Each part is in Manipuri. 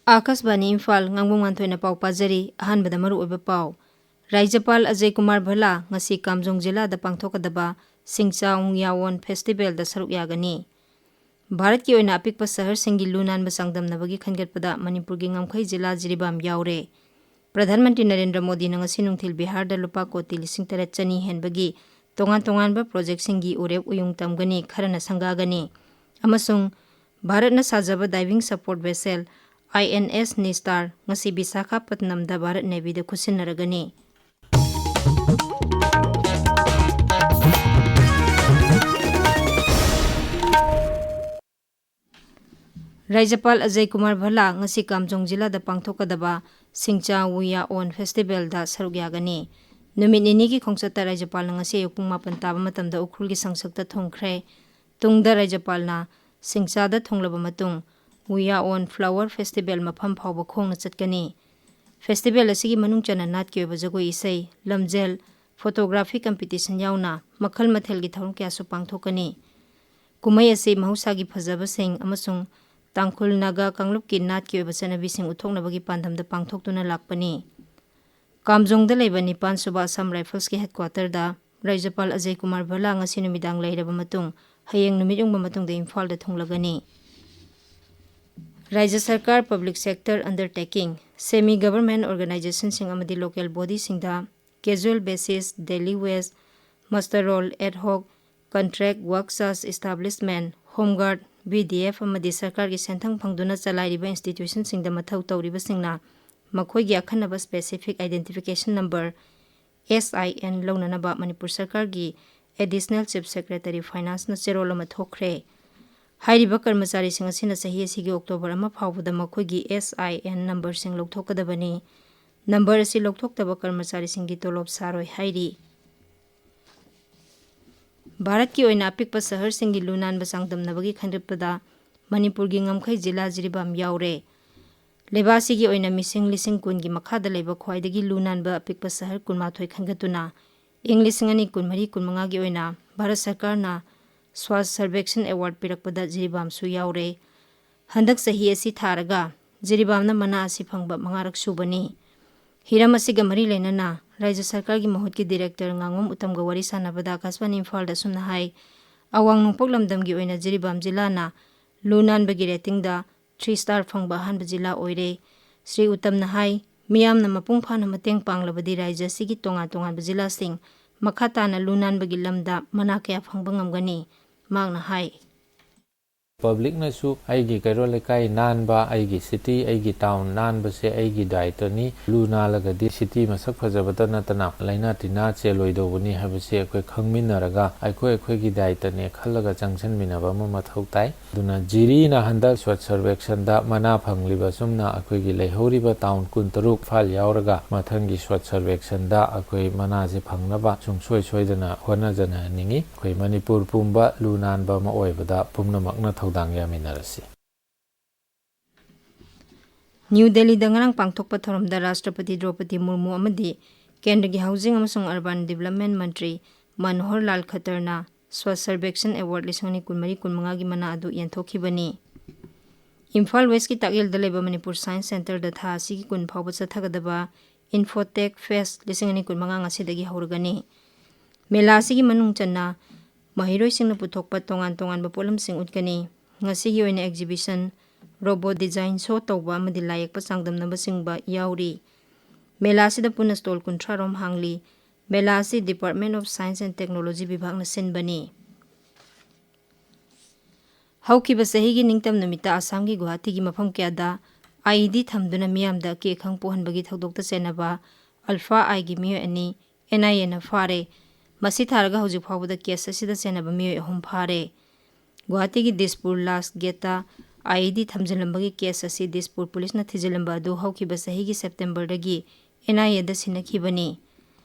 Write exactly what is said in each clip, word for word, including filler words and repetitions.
ꯑꯥꯀꯥꯁꯕꯥꯅꯤ ꯏꯝꯐꯥꯜ, ꯉꯥꯡꯕꯝ ꯉꯥꯟꯊꯣꯏꯅ ꯄꯥꯎ ꯄꯥꯖꯔꯤ꯫ ꯑꯍꯥꯟꯕꯗ ꯃꯔꯨꯑꯣꯏꯕ ꯄꯥꯎ꯫ ꯔꯥꯖ꯭ꯌꯄꯥꯜ ꯑꯖꯌ ꯀꯨꯃꯥꯔ ꯚꯜꯂꯥ ꯉꯁꯤ ꯀꯥꯝꯖꯣꯡ ꯖꯤꯂꯥꯗ ꯄꯥꯡꯊꯣꯛꯀꯗꯕ ꯁꯤꯡꯆꯥ ꯎꯌꯥꯑꯣꯟ ꯐꯦꯁꯇꯤꯚꯦꯜꯗ ꯁꯔꯨꯛ ꯌꯥꯒꯅꯤ꯫ ꯚꯥꯔꯠꯀꯤ ꯑꯣꯏꯅ ꯑꯄꯤꯛꯄ ꯁꯍꯔꯁꯤꯡꯒꯤ ꯂꯨ ꯅꯥꯟꯕ ꯆꯥꯡꯗꯝꯅꯕꯒꯤ ꯈꯟꯒꯠꯄꯗ ꯃꯅꯤꯄꯨꯔꯒꯤ ꯉꯝꯈꯩ ꯖꯤꯂꯥ ꯖꯤꯔꯤꯕꯥꯝ ꯌꯥꯎꯔꯦ꯫ ꯄ꯭ꯔꯙꯥꯟ ꯃꯟꯇ꯭ꯔꯤ ꯅꯔꯦꯟꯗ꯭ꯔ ꯃꯣꯗꯤꯅ ꯉꯁꯤ ꯅꯨꯡꯊꯤꯜ ꯕꯤꯍꯥꯔꯗ ꯂꯨꯄꯥ ꯀꯣꯇꯤ ꯂꯤꯁꯤꯡ ꯇꯔꯦꯠ ꯆꯅꯤ ꯍꯦꯟꯕꯒꯤ ꯇꯣꯉꯥꯟ ꯇꯣꯉꯥꯟꯕ ꯄ꯭ꯔꯣꯖꯦꯛꯁꯤꯡꯒꯤ ꯎꯔꯦꯞ ꯎꯌꯨꯡ ꯇꯝꯒꯅꯤ, ꯈꯔꯅ ꯁꯪꯒꯥꯒꯅꯤ꯫ ꯑꯃꯁꯨꯡ ꯚꯥꯔꯠꯅ ꯁꯥꯖꯕ diving support vessel I N S Nistar ꯉꯁꯤ ꯕꯤꯁꯥꯈꯥꯄꯠꯅꯝꯗ ꯚꯥꯔꯠ ꯅꯦꯚꯤꯗ ꯈꯨꯠꯁꯤꯟꯅꯔꯒꯅꯤ꯫ ꯔꯥꯖ꯭ꯌꯄꯥꯜ ꯑꯖꯌ ꯀꯨꯃꯥꯔ ꯚꯜꯂꯥ ꯉꯁꯤ ꯀꯥꯝꯖꯣꯡ ꯖꯤꯂꯥꯗ ꯄꯥꯡꯊꯣꯛꯀꯗꯕ ꯁꯤꯡꯆꯥ ꯎꯌꯥꯑꯣꯟ ꯐꯦꯁꯇꯤꯚꯦꯜꯗ ꯁꯔꯨꯛ ꯌꯥꯒꯅꯤ꯫ ꯅꯨꯃꯤꯠ ꯅꯤꯅꯤꯒꯤ ꯈꯣꯡꯆꯠꯇ ꯔꯥꯖ꯭ꯌꯄꯥꯜꯅ ꯉꯁꯤ ꯑꯌꯨꯛ ꯄꯨꯡ ꯃꯥꯄꯟ ꯇꯥꯕ ꯃꯇꯝꯗ ꯎꯈ꯭ꯔꯨꯜꯒꯤ ꯁꯪꯁꯛꯇ ꯊꯨꯡꯈ꯭ꯔꯦ꯫ ꯇꯨꯡꯗ ꯔꯥꯖ꯭ꯌꯄꯥꯜꯅ ꯁꯤꯡꯆꯥꯗ ꯊꯨꯡꯂꯕ ꯃꯇꯨꯡ ꯎꯌꯥꯑꯣꯟ flower festival ꯃꯐꯝ ꯐꯥꯎꯕ ꯈꯣꯡꯅ ꯆꯠꯀꯅꯤ꯫ ꯐꯦꯁꯇꯤꯚꯦꯜ ꯑꯁꯤꯒꯤ ꯃꯅꯨꯡ ꯆꯟꯅ ꯅꯥꯠꯀꯤ ꯑꯣꯏꯕ ꯖꯒꯣꯏ ꯏꯁꯩ, ꯂꯝꯖꯦꯜ, photography competition ꯌꯥꯎꯅ ꯃꯈꯜ ꯃꯊꯦꯜꯒꯤ ꯊꯧꯔꯝ ꯀꯌꯥꯁꯨ ꯄꯥꯡꯊꯣꯛꯀꯅꯤ꯫ ꯀꯨꯝꯍꯩ ꯑꯁꯤ ꯃꯍꯧꯁꯥꯒꯤ ꯐꯖꯕꯁꯤꯡ ꯑꯃꯁꯨꯡ ꯇꯥꯡꯈꯨꯜ ꯅꯥꯒꯥ ꯀꯥꯡꯂꯨꯞꯀꯤ ꯅꯥꯠꯀꯤ ꯑꯣꯏꯕ ꯆꯠꯅꯕꯤꯁꯤꯡ ꯎꯠꯊꯣꯛꯅꯕꯒꯤ ꯄꯥꯟꯗꯝꯗ ꯄꯥꯡꯊꯣꯛꯇꯨꯅ ꯂꯥꯛꯄꯅꯤ꯫ ꯀꯥꯝꯖꯣꯡꯗ ꯂꯩꯕ ꯅꯤꯄꯥꯟ ꯁꯨꯕ ꯑꯁꯥꯝ ꯔꯥꯏꯐꯜꯁꯀꯤ headquarterꯗ ꯔꯥꯖ꯭ꯌꯄꯥꯜ ꯑꯖꯌ ꯀꯨꯃꯥꯔ ꯚꯜꯂꯥ ꯉꯁꯤ ꯅꯨꯃꯤꯗꯥꯡ ꯂꯩꯔꯕ ꯃꯇꯨꯡ ꯍꯌꯦꯡ ꯅꯨꯃꯤꯠ ꯌꯨꯡꯕ ꯃꯇꯨꯡꯗ ꯏꯝꯐꯥꯜꯗ ꯊꯨꯡꯂꯒꯅꯤ꯫ ꯔꯥꯖ꯭ꯌ ꯁꯔꯀꯥꯔ, public sector undertaking, semi government organizationꯁꯤꯡ ꯑꯃꯗꯤ local bodyꯁꯤꯡꯗ casual basis, daily wage, muster roll, ad hoc, contract work such establishment, home guard, B D F ꯑꯃꯗꯤ ꯁꯔꯀꯥꯔꯒꯤ ꯁꯦꯟꯊꯪ ꯐꯪꯗꯨꯅ ꯆꯂꯥꯏꯔꯤꯕ institutionꯁꯤꯡꯗ ꯃꯊꯧ ꯇꯧꯔꯤꯕꯁꯤꯡꯅ ꯃꯈꯣꯏꯒꯤ ꯑꯈꯟꯅꯕ specific identification number, S I N, ꯂꯧꯅꯅꯕ Manipur ꯁꯔꯀꯥꯔꯒꯤ Additional Chief Secretary Financeꯅ ꯆꯦꯔꯣꯜ ꯑꯃ ꯊꯣꯛꯈ꯭ꯔꯦ꯫ ꯍꯥꯏꯔꯤꯕ ꯀꯔꯃꯆꯥꯔꯤꯁꯤꯡ ꯑꯁꯤꯅ ꯆꯍꯤ ꯑꯁꯤꯒꯤ October ꯑꯃ ꯐꯥꯎꯕꯗ ꯃꯈꯣꯏꯒꯤ S I N numberꯁꯤꯡ ꯂꯧꯊꯣꯛꯀꯗꯕꯅꯤ꯫ Number ꯑꯁꯤ ꯂꯧꯊꯣꯛꯇꯕ ꯀꯔꯃꯆꯥꯔꯤꯁꯤꯡꯒꯤ ꯇꯣꯂꯣꯞ ꯁꯥꯔꯣꯏ ꯍꯥꯏꯔꯤ꯫ ꯚꯥꯔꯠꯀꯤ ꯑꯣꯏꯅ ꯑꯄꯤꯛꯄ ꯁꯍꯔꯁꯤꯡꯒꯤ ꯂꯨ ꯅꯥꯟꯕ ꯆꯥꯡꯗꯝꯅꯕꯒꯤ ꯈꯟꯒꯠꯄꯗ ꯃꯅꯤꯄꯨꯔꯒꯤ ꯉꯝꯈꯩ ꯖꯤꯂꯥ ꯖꯤꯔꯤꯕꯥꯝ ꯌꯥꯎꯔꯦ꯫ ꯂꯩꯕꯥꯛ ꯑꯁꯤꯒꯤ ꯑꯣꯏꯅ ꯃꯤꯁꯤꯡ ꯂꯤꯁꯤꯡ ꯀꯨꯟꯒꯤ ꯃꯈꯥꯗ ꯂꯩꯕ ꯈ꯭ꯋꯥꯏꯗꯒꯤ ꯂꯨ ꯅꯥꯟꯕ ꯑꯄꯤꯛꯄ ꯁꯍꯔ ꯀꯨꯟꯃꯥꯊꯣꯏ ꯈꯟꯒꯠꯇꯨꯅ ꯏꯪ ꯂꯤꯁꯤꯡ ꯑꯅꯤ ꯀꯨꯟꯃꯔꯤ ꯀꯨꯟꯃꯉꯥꯒꯤ ꯑꯣꯏꯅ ꯚꯥꯔꯠ ꯁꯔꯀꯥꯔꯅ Swachh Survekshan Award ꯄꯤꯔꯛꯄꯗ ꯖꯤꯔꯤꯕꯥꯝꯁꯨ ꯌꯥꯎꯔꯦ꯫ ꯍꯟꯗꯛ ꯆꯍꯤ ꯑꯁꯤ ꯊꯥꯔꯒ ꯖꯤꯔꯤꯕꯥꯝꯅ ꯃꯅꯥ ꯑꯁꯤ ꯐꯪꯕ ꯃꯉꯥꯔꯛ ꯁꯨꯕꯅꯤ꯫ ꯍꯤꯔꯝ ꯑꯁꯤꯒ ꯃꯔꯤ ꯂꯩꯅꯅ ꯔꯥꯖ꯭ꯌ ꯁꯔꯀꯥꯔꯒꯤ ꯃꯍꯨꯠꯀꯤ ꯗꯤꯔꯦꯛꯇꯔ ꯉꯥꯉꯣꯝ ꯎꯇꯝꯒ ꯋꯥꯔꯤ ꯁꯥꯟꯅꯕꯗ ꯑꯀꯥꯁꯕꯥꯅꯤ ꯏꯝꯐꯥꯜꯗ ꯑꯁꯨꯝꯅ ꯍꯥꯏ, ꯑꯋꯥꯡ ꯅꯣꯡꯄꯣꯛ ꯂꯝꯗꯝꯒꯤ ꯑꯣꯏꯅ ꯖꯤꯔꯤꯕꯥꯝ ꯖꯤꯂꯥꯅ ꯂꯨ ꯅꯥꯟꯕꯒꯤ ꯔꯦꯇꯤꯡꯗ ꯊ꯭ꯔꯤ ꯁ꯭ꯇꯥꯔ ꯐꯪꯕ ꯑꯍꯥꯟꯕ ꯖꯤꯂꯥ ꯑꯣꯏꯔꯦ꯫ ꯁ꯭ꯔꯤ ꯎꯇꯝꯅ ꯍꯥꯏ, ꯃꯤꯌꯥꯝꯅ ꯃꯄꯨꯡ ꯐꯥꯅ ꯃꯇꯦꯡ ꯄꯥꯡꯂꯕꯗꯤ ꯔꯥꯖ꯭ꯌ ꯑꯁꯤꯒꯤ ꯇꯣꯉꯥꯟ ꯇꯣꯉꯥꯟꯕ ꯖꯤꯂꯥꯁꯤꯡ ꯃꯈꯥ ꯇꯥꯅ ꯂꯨ ꯅꯥꯟꯕꯒꯤ ꯂꯝꯗ ꯃꯅꯥ ꯀꯌꯥ ꯐꯪꯕ ꯉꯝꯒꯅꯤ꯫ ꯃꯍꯥꯛꯅ ꯍꯥꯏ, ꯄꯕ꯭ꯂꯤꯛꯅꯁꯨ ꯑꯩꯒꯤ ꯀꯩꯔꯣꯜ ꯂꯩꯀꯥꯏ ꯅꯥꯟꯕ, ꯑꯩꯒꯤ ꯁꯤꯇꯤ, ꯑꯩꯒꯤ ꯇꯥꯎꯟ ꯅꯥꯟꯕꯁꯦ ꯑꯩꯒꯤ ꯗꯥꯏꯇꯅꯤ꯫ ꯂꯨ ꯅꯥꯜꯂꯒꯗꯤ ꯁꯤꯇꯤ ꯃꯁꯛ ꯐꯖꯕꯇ ꯅꯠꯇꯅ ꯂꯥꯏꯅꯥ ꯇꯤꯟꯅꯥ ꯆꯦꯜꯂꯣꯏꯗꯧꯕꯅꯤ ꯍꯥꯏꯕꯁꯤ ꯑꯩꯈꯣꯏ ꯈꯪꯃꯤꯟꯅꯔꯒ ꯑꯩꯈꯣꯏ ꯑꯩꯈꯣꯏꯒꯤ ꯗꯥꯏꯇꯅꯦ ꯈꯜꯂꯒ ꯆꯪꯁꯤꯟꯃꯤꯟꯅꯕ ꯑꯃ ꯃꯊꯧ ꯇꯥꯏ꯫ ꯑꯗꯨꯅ ꯖꯤꯔꯤꯅ ꯍꯟꯗꯛ ꯁ꯭ꯋꯆ ꯁꯔꯚꯦꯛꯁꯟꯗ ꯃꯅꯥ ꯐꯪꯂꯤꯕ ꯑꯁꯨꯝꯅ ꯑꯩꯈꯣꯏꯒꯤ ꯂꯩꯍꯧꯔꯤꯕ ꯇꯥꯎꯟ ꯀꯨꯟꯇꯔꯨꯛ ꯏꯝꯐꯥꯜ ꯌꯥꯎꯔꯒ ꯃꯊꯪꯒꯤ ꯁ꯭ꯋꯆ ꯁꯔꯚꯦꯛꯁꯟꯗ ꯑꯩꯈꯣꯏ ꯃꯅꯥꯁꯦ ꯐꯪꯅꯕ ꯁꯨꯡꯁꯣꯏ ꯁꯣꯏꯗꯅ ꯍꯣꯠꯅꯖꯅꯍꯟꯅꯤꯡꯏ꯫ ꯑꯩꯈꯣꯏ ꯃꯅꯤꯄꯨꯔ ꯄꯨꯝꯕ ꯂꯨ ꯅꯥꯟꯕ ꯑꯃ ꯑꯣꯏꯕꯗ ꯄꯨꯝꯅꯃꯛꯅ ꯊꯧꯗꯥꯡ ꯌꯥꯃꯤꯟꯅꯔꯁꯤ꯫ ꯅ꯭ꯌꯨ ꯗꯦꯜꯂꯤꯗ ꯉꯔꯥꯡ ꯄꯥꯡꯊꯣꯛꯄ ꯊꯧꯔꯝꯗ ꯔꯥꯁꯇ꯭ꯔꯄꯇꯤ ꯗ꯭ꯔꯧꯄꯗꯤ ꯃꯨꯔꯃꯨ ꯑꯃꯗꯤ ꯀꯦꯟꯗ꯭ꯔꯒꯤ ꯍꯥꯎꯖꯤꯡ ꯑꯃꯁꯨꯡ ꯑꯔꯕꯥꯟ ꯗꯤꯕꯂꯞꯃꯦꯟ ꯃꯟꯇ꯭ꯔꯤ ꯃꯅꯣꯍꯔ ꯂꯥꯜ ꯈꯠꯇꯔꯅ ꯁ꯭ꯋꯆ ꯁꯔꯚꯦꯛꯁꯟ ꯑꯦꯋꯥꯔꯗ ꯂꯤꯁꯤꯡ ꯑꯅꯤ ꯀꯨꯟꯃꯔꯤ ꯀꯨꯟꯃꯉꯥꯒꯤ ꯃꯅꯥ ꯑꯗꯨ ꯌꯦꯟꯊꯣꯛꯈꯤꯕꯅꯤ꯫ ꯏꯝꯐꯥꯜ ꯋꯦꯁꯀꯤ ꯇꯥꯛꯌꯦꯜꯗ ꯂꯩꯕ ꯃꯅꯤꯄꯨꯔ ꯁꯥꯏꯟꯁ ꯁꯦꯟꯇꯔꯗ ꯊꯥ ꯑꯁꯤꯒꯤ ꯀꯨꯟ ꯐꯥꯎꯕ ꯆꯠꯊꯒꯗꯕ ꯏꯟꯐꯣꯇꯦꯛ ꯐꯦꯁ ꯂꯤꯁꯤꯡ ꯑꯅꯤ ꯀꯨꯟꯃꯉꯥ ꯉꯁꯤꯗꯒꯤ ꯍꯧꯔꯒꯅꯤ꯫ ꯃꯦꯂꯥ ꯑꯁꯤꯒꯤ ꯃꯅꯨꯡ ꯆꯟꯅ ꯃꯍꯩꯔꯣꯏꯁꯤꯡꯅ ꯄꯨꯊꯣꯛꯄ ꯇꯣꯉꯥꯟ ꯇꯣꯉꯥꯟꯕ ꯄꯣꯠꯂꯝꯁꯤꯡ ꯎꯠꯀꯅꯤ꯫ ꯉꯁꯤꯒꯤ ꯑꯣꯏꯅ ꯑꯦꯛꯖꯤꯕꯤꯁꯟ, ꯔꯣꯕꯣꯠ ꯗꯤꯖꯥꯏꯟ ꯁꯣ ꯇꯧꯕ ꯑꯃꯗꯤ ꯂꯥꯏ ꯌꯦꯛꯄ ꯆꯥꯡꯗꯝꯅꯕꯆꯤꯡꯕ ꯌꯥꯎꯔꯤ꯫ ꯃꯦꯂꯥ ꯑꯁꯤꯗ ꯄꯨꯟꯅ ꯁ꯭ꯇꯣꯜ ꯀꯨꯟꯊ꯭ꯔꯥ ꯔꯣꯝ ꯍꯥꯡꯂꯤ꯫ ꯃꯦꯂꯥ ꯑꯁꯤ Department of Science and Technology ꯕꯤꯚꯥꯒꯅ ꯁꯤꯟꯕꯅꯤ꯫ ꯍꯧꯈꯤꯕ ꯆꯍꯤꯒꯤ ꯅꯤꯡꯇꯝ ꯅꯨꯃꯤꯠꯇ ꯑꯁꯥꯝꯒꯤ ꯒꯨꯋꯥꯍꯥꯇꯤꯒꯤ ꯃꯐꯝ ꯀꯌꯥꯗ IED ꯊꯝꯗꯨꯅ ꯃꯤꯌꯥꯝꯗ ꯑꯀꯤ ꯑꯈꯪ ꯄꯣꯛꯍꯟꯕꯒꯤ ꯊꯧꯗꯣꯛꯇ ꯆꯦꯟꯅꯕ ꯑꯜꯐꯥ ꯑꯥꯏꯒꯤ ꯃꯤꯑꯣꯏ ꯑꯅꯤ NIAꯅ ꯐꯥꯔꯦ꯫ ꯃꯁꯤ ꯊꯥꯔꯒ ꯍꯧꯖꯤꯛ ꯐꯥꯎꯕꯗ ꯀꯦꯁ ꯑꯁꯤꯗ ꯆꯦꯟꯅꯕ ꯃꯤꯑꯣꯏ ꯑꯍꯨꯝ ꯐꯥꯔꯦ꯫ ꯒꯨꯋꯥꯍꯥꯇꯤꯒꯤ ꯗꯤꯁꯄꯨꯔ ꯂꯥꯁ ꯒꯦꯠꯇ IED ꯊꯝꯖꯤꯜꯂꯝꯕꯒꯤ ꯀꯦꯁ ꯑꯁꯤ ꯗꯤꯁꯄꯨꯔ ꯄꯨꯂꯤꯁꯅ ꯊꯤꯖꯤꯜꯂꯝꯕ ꯑꯗꯨ ꯍꯧꯈꯤꯕ ꯆꯍꯤꯒꯤ ꯁꯦꯞꯇꯦꯝꯕꯔꯗꯒꯤ NIAꯗ ꯁꯤꯟꯅꯈꯤꯕꯅꯤ꯫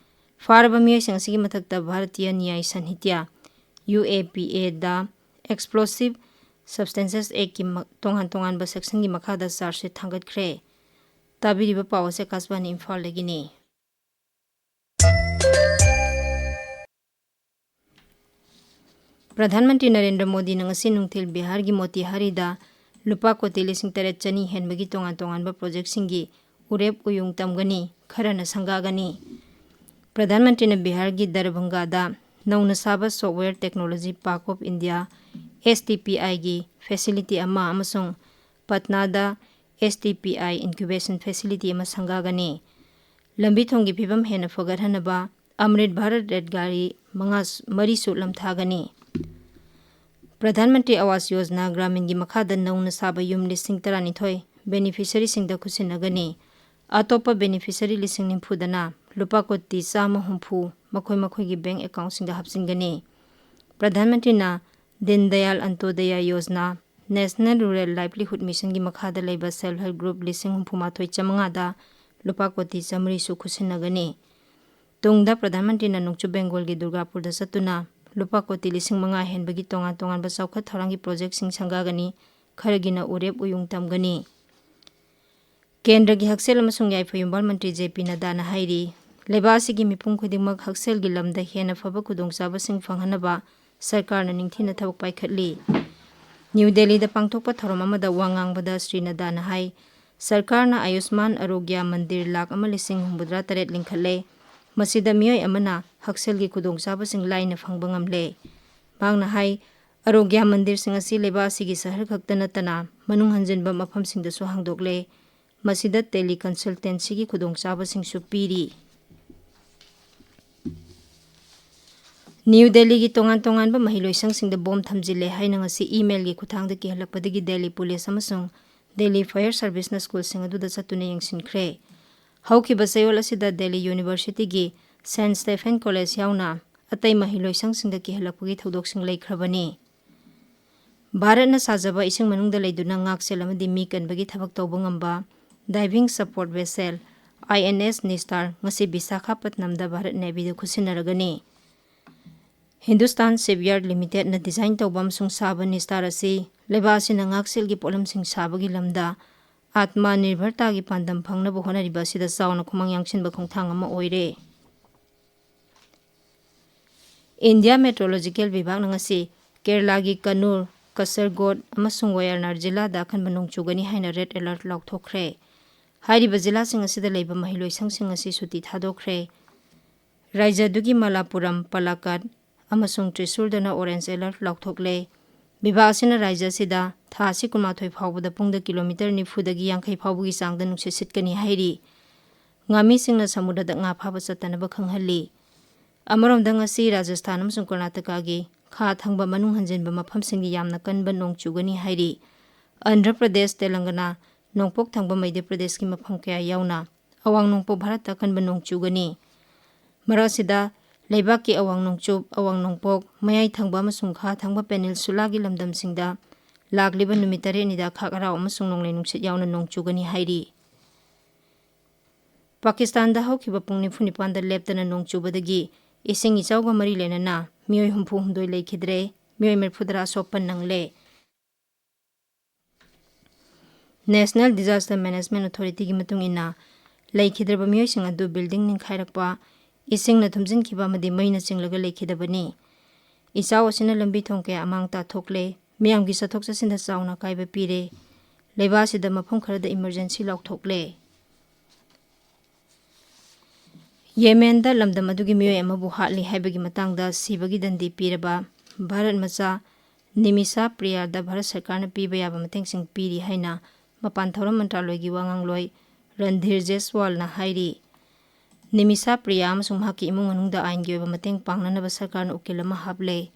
ꯐꯥꯔꯕ ꯃꯤꯑꯣꯏꯁꯤꯡ ꯑꯁꯤꯒꯤ ꯃꯊꯛꯇ ꯚꯥꯔꯇꯤꯌ ꯅ꯭ꯌꯥꯌ ꯁꯟꯍꯤꯇ꯭ꯌ, UAPAꯗ Explosive Substances Actꯀꯤ ꯃ-, ꯇꯣꯉꯥꯟ ꯇꯣꯉꯥꯟꯕ ꯁꯦꯛꯁꯟꯒꯤ ꯃꯈꯥꯗ ꯆꯥꯔꯖꯁꯤꯠ ꯊꯥꯡꯒꯠꯈ꯭ꯔꯦ꯫ ꯇꯥꯕꯤꯔꯤꯕ ꯄꯥꯎ ꯑꯁꯤ ꯑꯀꯥꯁꯕꯥꯅꯤ ꯏꯝꯐꯥꯜꯗꯒꯤꯅꯤ꯫ ꯄ꯭ꯔꯙꯥꯟ ꯃꯟꯇ꯭ꯔꯤ ꯅꯔꯦꯟꯗ꯭ꯔ ꯃꯣꯗꯤꯅ ꯉꯁꯤ ꯅꯨꯡꯊꯤꯜ ꯕꯤꯍꯥꯔꯒꯤ ꯃꯣꯇꯤꯍꯥꯔꯤꯗ ꯂꯨꯄꯥ ꯀꯣꯇꯤ ꯂꯤꯁꯤꯡ ꯇꯔꯦꯠ ꯆꯅꯤ ꯍꯦꯟꯕꯒꯤ ꯇꯣꯉꯥꯟ ꯇꯣꯉꯥꯟꯕ ꯄ꯭ꯔꯣꯖꯦꯛꯁꯤꯡꯒꯤ ꯎꯔꯦꯞ ꯎꯌꯨꯡ ꯇꯝꯒꯅꯤ, ꯈꯔꯅ ꯁꯪꯒꯥꯒꯅꯤ꯫ ꯄ꯭ꯔꯙꯥꯟ ꯃꯟꯇ꯭ꯔꯤꯅ ꯕꯤꯍꯥꯔꯒꯤ ꯗꯔꯚꯪꯒꯥꯗ ꯅꯧꯅ ꯁꯥꯕ Software Technology Park of India, S T P I, ꯒꯤ ꯐꯦꯁꯤꯂꯤꯇꯤ ꯑꯃ ꯑꯃꯁꯨꯡ ꯄꯠꯅꯥꯗ S T P I Incubation Facility ꯑꯃ ꯁꯪꯒꯥꯒꯅꯤ꯫ ꯂꯝꯕꯤ ꯊꯣꯡꯒꯤ ꯐꯤꯕꯝ ꯍꯦꯟꯅ ꯐꯒꯠꯍꯟꯅꯕ ꯑꯃ꯭ꯔꯤꯠ ꯚꯥꯔꯠ ꯔꯦꯜ ꯒꯥꯔꯤ ꯃꯉꯥ, ꯃꯔꯤꯁꯨ ꯂꯝꯊꯥꯒꯅꯤ꯫ ꯄ꯭ꯔꯙꯥꯟ ꯃꯟꯇ꯭ꯔꯤ ꯑꯋꯥꯁ ꯌꯣꯖꯅꯥ ꯒ꯭ꯔꯥꯃꯤꯟꯒꯤ ꯃꯈꯥꯗ ꯅꯧꯅ ꯁꯥꯕ ꯌꯨꯝ ꯂꯤꯁꯤꯡ ꯇꯔꯥꯅꯤꯊꯣꯏ ꯕꯦꯅꯤꯐꯤꯁꯔꯤꯁꯤꯡꯗ ꯈꯨꯠꯁꯤꯟꯅꯒꯅꯤ꯫ ꯑꯇꯣꯞꯄ ꯕꯦꯅꯤꯐꯤꯁꯔꯤ ꯂꯤꯁꯤꯡ ꯅꯤꯐꯨꯗꯅ ꯂꯨꯄꯥ ꯀꯣꯇꯤ ꯆꯥꯝꯃ ꯍꯨꯝꯐꯨ ꯃꯈꯣꯏ ꯃꯈꯣꯏꯒꯤ ꯕꯦꯡꯛ ꯑꯦꯀꯥꯎꯟꯁꯤꯡꯗ ꯍꯥꯞꯆꯤꯟꯒꯅꯤ꯫ ꯄ꯭ꯔꯙꯥꯟ ꯃꯟꯇ꯭ꯔꯤꯅ ꯗꯤꯟ Dayal ꯑꯟꯇꯣꯗꯌꯥ Yojana, National Rural Livelihood Mission ꯒꯤ ꯃꯈꯥꯗ ꯂꯩꯕ Self Help Group ꯂꯤꯁꯤꯡ ꯍꯨꯝꯐꯨ ꯃꯥꯊꯣꯏ ꯆꯥꯝꯃꯉꯥꯗ ꯂꯨꯄꯥ ꯀꯣꯇꯤ ꯆꯥꯃꯔꯤꯁꯨ ꯈꯨꯠꯁꯤꯟꯅꯒꯅꯤ꯫ ꯇꯨꯡꯗ ꯄ꯭ꯔꯙꯥꯟ ꯃꯟꯇ꯭ꯔꯤꯅ ꯅꯣꯡꯆꯨꯞ ꯕꯦꯡꯒꯣꯜꯒꯤ ꯗꯨꯔꯒꯥꯄꯨꯔꯗ ꯆꯠꯇꯨꯅ ꯂꯨꯄꯥ ꯀꯣꯇꯤ ꯂꯤꯁꯤꯡ ꯃꯉꯥ ꯍꯦꯟꯕꯒꯤ ꯇꯣꯉꯥꯟ ꯇꯣꯉꯥꯟꯕ ꯆꯥꯎꯈꯠ ꯊꯧꯔꯥꯡꯒꯤ ꯄ꯭ꯔꯣꯖꯦꯛꯁꯤꯡ ꯁꯪꯒꯥꯒꯅꯤ, ꯈꯔꯒꯤꯅ ꯎꯔꯦꯞ ꯎꯌꯨꯡ ꯇꯝꯒꯅꯤ꯫ ꯀꯦꯟꯗ꯭ꯔꯒꯤ ꯍꯛꯁꯦꯜ ꯑꯃꯁꯨꯡ ꯌꯥꯏꯐ ꯌꯨꯝꯕꯥꯜ ꯃꯟꯇ꯭ꯔꯤ J P ꯅꯗꯥꯅ ꯍꯥꯏꯔꯤ, ꯂꯩꯕꯥꯛ ꯑꯁꯤꯒꯤ ꯃꯤꯄꯨꯝ ꯈꯨꯗꯤꯡꯃꯛ ꯍꯛꯁꯦꯜꯒꯤ ꯂꯝꯗ ꯍꯦꯟꯅ ꯐꯕ ꯈꯨꯗꯣꯡꯆꯥꯕꯁꯤꯡ ꯐꯪꯍꯟꯅꯕ ꯁꯔꯀꯥꯔꯅ ꯅꯤꯡꯊꯤꯅ ꯊꯕꯛ ꯄꯥꯏꯈꯠꯂꯤ꯫ ꯅ꯭ꯌꯨ ꯗꯦꯜꯂꯤꯗ ꯄꯥꯡꯊꯣꯛꯄ ꯊꯧꯔꯝ ꯑꯃꯗ ꯋꯥ ꯉꯥꯡꯕꯗ ꯁ꯭ꯔꯤ ꯅꯗꯥꯅ ꯍꯥꯏ, ꯁꯔꯀꯥꯔꯅ ꯑꯌꯨꯁꯃꯥꯟ ꯑꯔꯣꯒ꯭ꯌ ꯃꯟꯗꯤꯔ ꯂꯥꯈ ꯑꯃ ꯂꯤꯁꯤꯡ ꯍꯨꯝꯐꯨꯇꯔꯥ ꯇꯔꯦꯠ ꯂꯤꯡꯈꯠꯂꯦ꯫ ꯃꯁꯤꯗ ꯃꯤꯑꯣꯏ ꯑꯃꯅ ꯍꯛꯁꯦꯜꯒꯤ ꯈꯨꯗꯣꯡꯆꯥꯕꯁꯤꯡ ꯂꯥꯏꯅ ꯐꯪꯕ ꯉꯝꯂꯦ꯫ ꯃꯍꯥꯛꯅ ꯍꯥꯏ, ꯑꯔꯣꯒ꯭ꯌ ꯃꯟꯗꯤꯔꯁꯤꯡ ꯑꯁꯤ ꯂꯩꯕꯥꯛ ꯑꯁꯤꯒꯤ ꯁꯍꯔ ꯈꯛꯇ ꯅꯠꯇꯅ ꯃꯅꯨꯡ ꯍꯟꯖꯤꯟꯕ ꯃꯐꯝꯁꯤꯡꯗꯁꯨ ꯍꯥꯡꯗꯣꯛꯂꯦ꯫ ꯃꯁꯤꯗ ꯇꯦꯂꯤ ꯀꯟꯁꯜꯇꯦꯟꯁꯤꯒꯤ ꯈꯨꯗꯣꯡꯆꯥꯕꯁꯤꯡꯁꯨ ꯄꯤꯔꯤ꯫ ꯅ꯭ꯌꯨ ꯗꯦꯜꯂꯤꯒꯤ ꯇꯣꯉꯥꯟ ꯇꯣꯉꯥꯟꯕ ꯃꯍꯩꯂꯣꯏꯁꯪꯁꯤꯡꯗ ꯕꯣꯝ ꯊꯝꯖꯤꯜꯂꯦ ꯍꯥꯏꯅ ꯉꯁꯤ ꯏꯃꯦꯜꯒꯤ ꯈꯨꯠꯊꯥꯡꯗ ꯀꯤꯍꯜꯂꯛꯄꯗꯒꯤ ꯗꯦꯜꯂꯤ ꯄꯨꯂꯤꯁ ꯑꯃꯁꯨꯡ ꯗꯦꯜꯂꯤ ꯐꯥꯌꯔ ꯁꯔꯚꯤꯁꯅ ꯁ꯭ꯀꯨꯜꯁꯤꯡ ꯑꯗꯨꯗ ꯆꯠꯇꯨꯅ ꯌꯦꯡꯁꯤꯟꯈ꯭ꯔꯦ꯫ ꯍꯧꯈꯤꯕ ꯆꯌꯣꯜ ꯑꯁꯤꯗ ꯗꯦꯜꯂꯤ ꯌꯨꯅꯤꯚꯔꯁꯤꯇꯤꯒꯤ ꯁꯦꯟꯠ ꯁ꯭ꯇꯦꯐꯦꯟ ꯀꯣꯂꯦꯖ ꯌꯥꯎꯅ ꯑꯇꯩ ꯃꯍꯩꯂꯣꯏꯁꯪꯁꯤꯡꯗ ꯀꯤꯍꯜꯂꯛꯄꯒꯤ ꯊꯧꯗꯣꯛꯁꯤꯡ ꯂꯩꯈ꯭ꯔꯕꯅꯤ꯫ ꯚꯥꯔꯠꯅ ꯁꯥꯖꯕ ꯏꯁꯤꯡ ꯃꯅꯨꯡꯗ ꯂꯩꯗꯨꯅ ꯉꯥꯛꯁꯦꯜ ꯑꯃꯗꯤ ꯃꯤ ꯀꯟꯕꯒꯤ ꯊꯕꯛ ꯇꯧꯕ ꯉꯝꯕ diving support vessel I N S Nistar ꯉꯁꯤ ꯕꯤꯁꯥꯈꯥꯄꯠꯅꯝꯗ ꯚꯥꯔꯠ ꯅꯦꯚꯤꯗ ꯈꯨꯠꯁꯤꯟꯅꯔꯒꯅꯤ꯫ ꯍꯤꯟꯗꯨꯁꯇꯥꯟ ꯁꯤꯞꯌꯥꯔꯗ ꯂꯤꯃꯤꯇꯦꯗꯅ ꯗꯤꯖꯥꯏꯟ ꯇꯧꯕ ꯑꯃꯁꯨꯡ ꯁꯥꯕ ꯅꯤꯁꯇꯥꯔ ꯑꯁꯤ ꯂꯩꯕꯥꯛ ꯑꯁꯤꯅ ꯉꯥꯛꯁꯦꯜꯒꯤ ꯄꯣꯠꯂꯝꯁꯤꯡ ꯁꯥꯕꯒꯤ ꯂꯝꯗ ꯑꯥꯠꯃ ꯅꯤꯔꯚꯔꯇꯥꯒꯤ ꯄꯥꯟꯗꯝ ꯐꯪꯅꯕ ꯍꯣꯠꯅꯔꯤꯕ ꯑꯁꯤꯗ ꯆꯥꯎꯅ ꯈꯨꯃꯥꯡ ꯌꯥꯡꯁꯤꯟꯕ ꯈꯣꯡꯊꯥꯡ ꯑꯃ ꯑꯣꯏꯔꯦ꯫ ꯏꯟꯗꯤꯌꯥ ꯃꯦꯇ꯭ꯔꯣꯂꯣꯖꯤꯀꯦꯜ ꯚꯤꯚꯥꯒꯅ ꯉꯁꯤ ꯀꯦꯔꯂꯥꯒꯤ ꯀꯟꯅꯨꯔ, ꯀꯁꯔꯒꯣꯗ ꯑꯃꯁꯨꯡ ꯋꯥꯌꯥꯅꯥꯗ ꯖꯤꯂꯥꯗ ꯑꯀꯟꯕ ꯅꯣꯡ ꯆꯨꯒꯅꯤ ꯍꯥꯏꯅ ꯔꯦꯗ ꯑꯦꯂꯔꯠ ꯂꯥꯎꯊꯣꯛꯈ꯭ꯔꯦ꯫ ꯍꯥꯏꯔꯤꯕ ꯖꯤꯂꯥꯁꯤꯡ ꯑꯁꯤꯗ ꯂꯩꯕ ꯃꯍꯩꯂꯣꯏꯁꯪꯁꯤꯡ ꯑꯁꯤ ꯁꯨꯇꯤ ꯊꯥꯗꯣꯛꯈ꯭ꯔꯦ꯫ ꯔꯥꯏꯖ꯭ꯌꯗꯨꯒꯤ ꯃꯂꯥꯄꯨꯔꯝ, ꯄꯂꯥꯀꯥꯠ ꯑꯃꯁꯨꯡ ꯇ꯭ꯔꯤꯁꯨꯔꯗꯅ ꯑꯣꯔꯦꯟꯖ ꯑꯦꯂꯔꯠ ꯂꯥꯎꯊꯣꯛꯂꯦ꯫ ꯚꯤꯚꯥ ꯑꯁꯤꯅ ꯔꯥꯏꯖ꯭ꯌ ꯑꯁꯤꯗ ꯊꯥ ꯑꯁꯤ ꯀꯨꯟꯃꯥꯊꯣꯏ ꯐꯥꯎꯕꯗ ꯄꯨꯡꯗ ꯀꯤꯂꯣꯃꯤꯇꯔ ꯅꯤꯐꯨꯗꯒꯤ ꯌꯥꯡꯈꯩ ꯐꯥꯎꯕꯒꯤ ꯆꯥꯡꯗ ꯅꯨꯡꯁꯤꯠ ꯁꯤꯠꯀꯅꯤ ꯍꯥꯏꯔꯤ꯫ ꯉꯥꯃꯤꯁꯤꯡꯅ ꯁꯃꯨꯗ꯭ꯔꯗ ꯉꯥ ꯐꯥꯕ ꯆꯠꯇꯅꯕ ꯈꯪꯍꯜꯂꯤ꯫ ꯑꯃꯔꯣꯝꯗ, ꯉꯁꯤ ꯔꯥꯖꯁꯊꯥꯟ ꯑꯃꯁꯨꯡ ꯀꯔꯅꯥꯇꯀꯥꯒꯤ ꯈꯥ ꯊꯪꯕ ꯃꯅꯨꯡ ꯍꯟꯖꯤꯟꯕ ꯃꯐꯝꯁꯤꯡꯗ ꯌꯥꯝꯅ ꯀꯟꯕ ꯅꯣꯡ ꯆꯨꯒꯅꯤ ꯍꯥꯏꯔꯤ꯫ ꯑꯟꯙ꯭ꯔ ꯄ꯭ꯔꯗꯦꯁ, ꯇꯦꯂꯪꯒꯅꯥ, ꯅꯣꯡꯄꯣꯛ ꯊꯪꯕ ꯃꯩꯙ꯭ꯌ ꯄ꯭ꯔꯗꯦꯁꯀꯤ ꯃꯐꯝ ꯀꯌꯥ ꯌꯥꯎꯅ ꯑꯋꯥꯡ ꯅꯣꯡꯄꯣꯛ ꯚꯥꯔꯠꯇ ꯑꯀꯟꯕ ꯅꯣꯡ ꯆꯨꯒꯅꯤ꯫ ꯃꯔꯛ ꯑꯁꯤꯗ, ꯂꯩꯕꯥꯛꯀꯤ ꯑꯋꯥꯡ ꯅꯣꯡꯆꯨꯞ, ꯑꯋꯥꯡ ꯅꯣꯡꯄꯣꯛ, ꯃꯌꯥꯏ ꯊꯪꯕ ꯑꯃꯁꯨꯡ ꯈꯥ ꯊꯪꯕ ꯄꯦꯅꯤꯟꯁꯨꯂꯥꯒꯤ ꯂꯝꯗꯝꯁꯤꯡꯗ ꯂꯥꯛꯂꯤꯕ ꯅꯨꯃꯤꯠ ꯇꯔꯦꯠꯅꯤꯗ ꯈꯥꯛ ꯑꯔꯥꯎ ꯑꯃꯁꯨꯡ ꯅꯣꯡꯂꯩ ꯅꯨꯡꯁꯤꯠ ꯌꯥꯎꯅ ꯅꯣꯡ ꯆꯨꯒꯅꯤ ꯍꯥꯏꯔꯤ꯫ ꯄꯥꯀꯤꯁꯇꯥꯟꯗ ꯍꯧꯈꯤꯕ ꯄꯨꯡ ꯅꯤꯐꯨ ꯅꯤꯄꯥꯟꯗ ꯂꯦꯞꯇꯅ ꯅꯣꯡ ꯆꯨꯕꯗꯒꯤ ꯏꯁꯤꯡ ꯏꯆꯥꯎꯒ ꯃꯔꯤ ꯂꯩꯅꯅ ꯃꯤꯑꯣꯏ ꯍꯨꯝꯐꯨ ꯍꯨꯝꯗꯣꯏ ꯂꯩꯈꯤꯗ꯭ꯔꯦ, ꯃꯤꯑꯣꯏ ꯃꯔꯤꯐꯨ ꯇꯔꯥ ꯑꯁꯣꯛꯄ ꯅꯪꯂꯦ꯫ National Disaster Management Authorityꯒꯤ ꯃꯇꯨꯡ ꯏꯟꯅ, ꯂꯩꯈꯤꯗ꯭ꯔꯕ ꯃꯤꯑꯣꯏꯁꯤꯡ ꯑꯗꯨ ꯕꯤꯜꯗꯤꯡ ꯅꯤꯡꯈꯥꯏꯔꯛꯄ, ꯏꯁꯤꯡꯅ ꯊꯨꯝꯖꯤꯟꯈꯤꯕ ꯑꯃꯗꯤ ꯃꯩꯅ ꯆꯤꯡꯂꯒ ꯂꯩꯈꯤꯗꯕꯅꯤ꯫ ꯏꯆꯥꯎ ꯑꯁꯤꯅ ꯂꯝꯕꯤ ꯊꯣꯡ ꯀꯌꯥ ꯑꯃꯥꯡ ꯇꯥꯊꯣꯛꯂꯦ, ꯃꯤꯌꯥꯝꯒꯤ ꯆꯠꯊꯣꯛ ꯆꯠꯁꯤꯟꯗ ꯆꯥꯎꯅ ꯑꯀꯥꯏꯕ ꯄꯤꯔꯦ꯫ ꯂꯩꯕꯥꯛ ꯑꯁꯤꯗ ꯃꯐꯝ ꯈꯔꯗ ꯏꯃꯔꯖꯦꯟꯁꯤ ꯂꯥꯎꯊꯣꯛꯂꯦ꯫ ꯌꯦꯃꯦꯟꯗ ꯂꯝꯗꯝ ꯑꯗꯨꯒꯤ ꯃꯤꯑꯣꯏ ꯑꯃꯕꯨ ꯍꯥꯠꯂꯤ ꯍꯥꯏꯕꯒꯤ ꯃꯇꯥꯡꯗ ꯁꯤꯕꯒꯤ ꯗꯟꯗꯤ ꯄꯤꯔꯕ ꯚꯥꯔꯠ ꯃꯆꯥ ꯅꯤꯃꯤꯁꯥ ꯄ꯭ꯔꯤꯌꯥꯗ ꯚꯥꯔꯠ ꯁꯔꯀꯥꯔꯅ ꯄꯤꯕ ꯌꯥꯕ ꯃꯇꯦꯡꯁꯤꯡ ꯄꯤꯔꯤ ꯍꯥꯏꯅ ꯃꯄꯥꯟ ꯊꯧꯔꯝ ꯃꯟꯇ꯭ꯔꯥꯂꯣꯏꯒꯤ ꯋꯥꯉꯥꯡꯂꯣꯏ ꯔꯟꯙꯤꯔ ꯖꯦꯁꯋꯥꯜꯅ ꯍꯥꯏꯔꯤ꯫ ꯅꯤꯃꯤꯁꯥ ꯄ꯭ꯔꯤꯌꯥ ꯑꯃꯁꯨꯡ ꯃꯍꯥꯛꯀꯤ ꯏꯃꯨꯡ ꯃꯅꯨꯡꯗ ꯑꯥꯏꯟꯒꯤ ꯑꯣꯏꯕ ꯃꯇꯦꯡ ꯄꯥꯡꯅꯅꯕ ꯁꯔꯀꯥꯔꯅ ꯎꯀꯤꯜ ꯑꯃ ꯍꯥꯞꯂꯦ꯫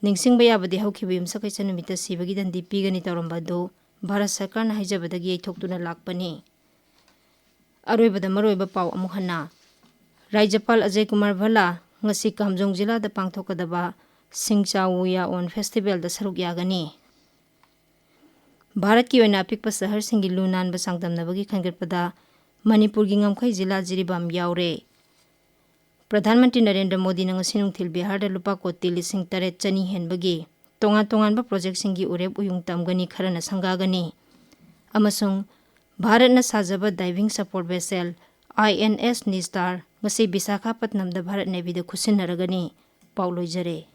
ꯅꯤꯡꯁꯤꯡꯕ ꯌꯥꯕꯗꯤ, ꯍꯧꯈꯤꯕ ꯌꯨꯝꯁꯀꯩꯁ ꯅꯨꯃꯤꯠꯇ ꯁꯤꯕꯒꯤ ꯗꯟꯗꯤ ꯄꯤꯒꯅꯤ ꯇꯧꯔꯝꯕ ꯑꯗꯨ ꯚꯥꯔꯠ ꯁꯔꯀꯥꯔꯅ ꯍꯥꯏꯖꯕꯗꯒꯤ ꯌꯩꯊꯣꯛꯇꯨꯅ ꯂꯥꯛꯄꯅꯤ꯫ ꯑꯔꯣꯏꯕꯗ ꯃꯔꯨꯑꯣꯏꯕ ꯄꯥꯎ ꯑꯃꯨꯛ ꯍꯟꯅ꯫ ꯔꯥꯖ꯭ꯌꯄꯥꯜ ꯑꯖꯌ ꯀꯨꯃꯥꯔ ꯚꯜꯂꯥ ꯉꯁꯤ ꯀꯥꯝꯖꯣꯡ ꯖꯤꯂꯥꯗ ꯄꯥꯡꯊꯣꯛꯀꯗꯕ ꯁꯤꯡꯆꯥꯋꯨ ꯌꯥꯑꯣꯟ ꯐꯦꯁꯇꯤꯚꯦꯜꯗ ꯁꯔꯨꯛ ꯌꯥꯒꯅꯤ꯫ ꯚꯥꯔꯠꯀꯤ ꯑꯣꯏꯅ ꯑꯄꯤꯛꯄ ꯁꯍꯔꯁꯤꯡꯒꯤ ꯂꯨ ꯅꯥꯟꯕ ꯆꯥꯡꯗꯝꯅꯕꯒꯤ ꯈꯟꯒꯠꯄꯗ ꯃꯅꯤꯄꯨꯔꯒꯤ ꯉꯝꯈꯩ ꯖꯤꯂꯥ ꯖꯤꯔꯤꯕꯥꯝ ꯌꯥꯎꯔꯦ꯫ ꯄ꯭ꯔꯙꯥꯟ ꯃꯟꯇ꯭ꯔꯤ ꯅꯔꯦꯟꯗ꯭ꯔ ꯃꯣꯗꯤꯅ ꯉꯁꯤ ꯅꯨꯡꯊꯤꯜ ꯕꯤꯍꯥꯔꯗ ꯂꯨꯄꯥ ꯀꯣꯇꯤ ꯂꯤꯁꯤꯡ ꯇꯔꯦꯠ ꯆꯅꯤ ꯍꯦꯟꯕꯒꯤ ꯇꯣꯉꯥꯟ ꯇꯣꯉꯥꯟꯕ ꯄ꯭ꯔꯣꯖꯦꯛꯁꯤꯡꯒꯤ ꯎꯔꯦꯞ ꯎꯌꯨꯡ ꯇꯝꯒꯅꯤ, ꯈꯔꯅ ꯁꯪꯒꯥꯒꯅꯤ꯫ ꯑꯃꯁꯨꯡ ꯚꯥꯔꯠꯅ ꯁꯥꯖꯕ diving support vessel I N S Nistar ꯉꯁꯤ ꯕꯤꯁꯥꯈꯥꯄꯠꯅꯝꯗ ꯚꯥꯔꯠ ꯅꯦꯚꯤꯗ ꯈꯨꯠꯁꯤꯟꯅꯔꯒꯅꯤ꯫ ꯄꯥꯎ ꯂꯣꯏꯖꯔꯦ꯫